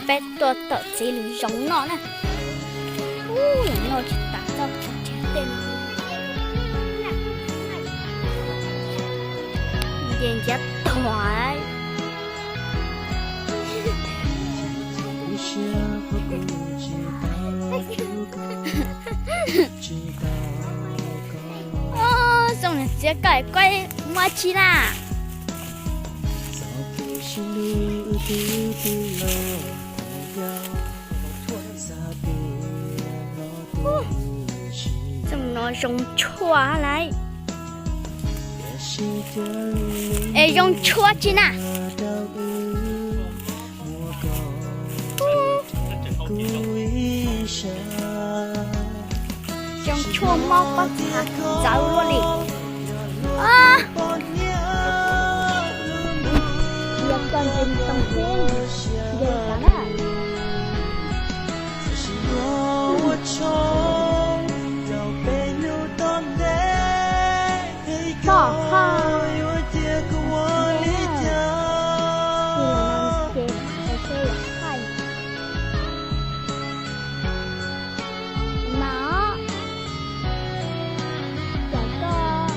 Peb tuaj tawm txiv lws zoov noj na. Ub, noj tsis tas txoj tsev tej no. Ces ntsiav tuag. Ub, zoo niag txiav koj kuj muaj tsi na. Ub, zoo no zoo tshuaj lawm. Es zoo tshuaj tsi na. Zoo tshuaj mob pob txha txawv luaj li. Yog koj ntse ntoo xwb, ntse tas na. Tom qhov ces, ces thaij mas os, cov koj,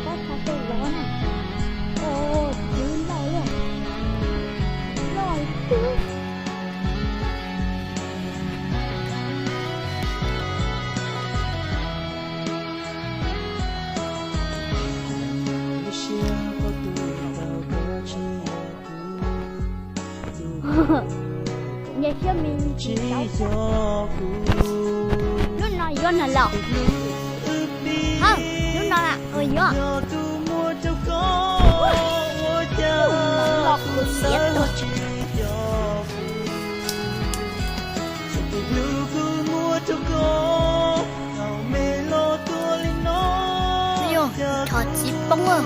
koj txhaj tej lov na. Os, twb loj loj, loj twb. Nce siab me ntsis. Lub no yuav no los? Hawm, lub no yuav. Los kuv siav tuag. Yog, rho txiv poob.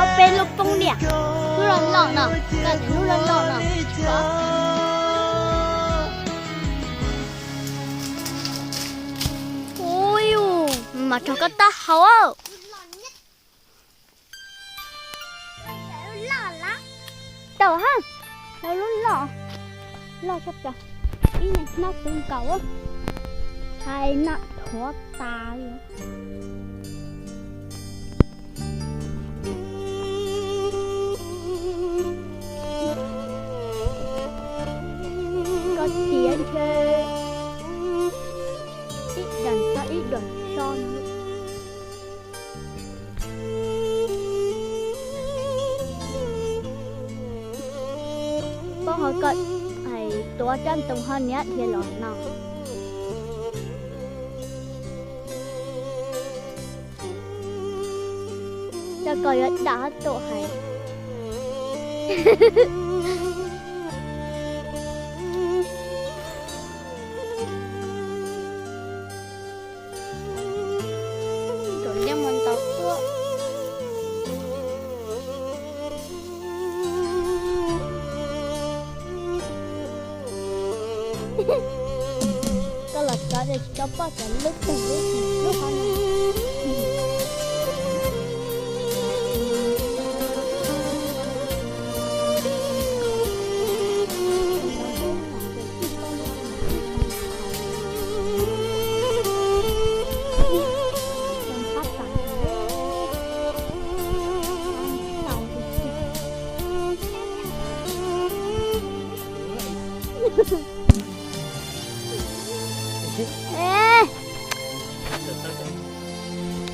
Ob peb lub poob liam, lub loj loj no, koj lub loj loj no. Ui, mas rau koj taub hau. Tau ha, lub loj, loj tshaj plaws, ib niag hmab puv nkaus, hais no thuav tas li. Koj tiav ntshe ib daim txog ib daim so no. Pab ho koj hais tuav rab ntoo ho niab dhia los no. Coj koj yuav dam hab tuaj hais. Rau liab mus ntaus tuaj. Koj los tso, tsis tau poj cov lub twg lub qhov no.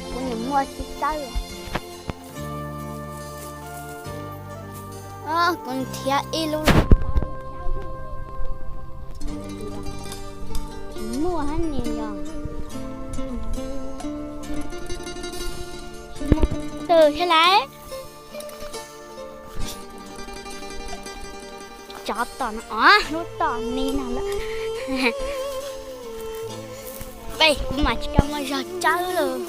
Kuv niam muaj tsis tawb. Kuv nrhiav ib lub. Tsis muaj hab niag yog. Tsis muaj twg thiab lauj. Tsov tom no os, lub tom ni no lawm. Peb kuv mas tsis tau muaj zog tsawb lawm.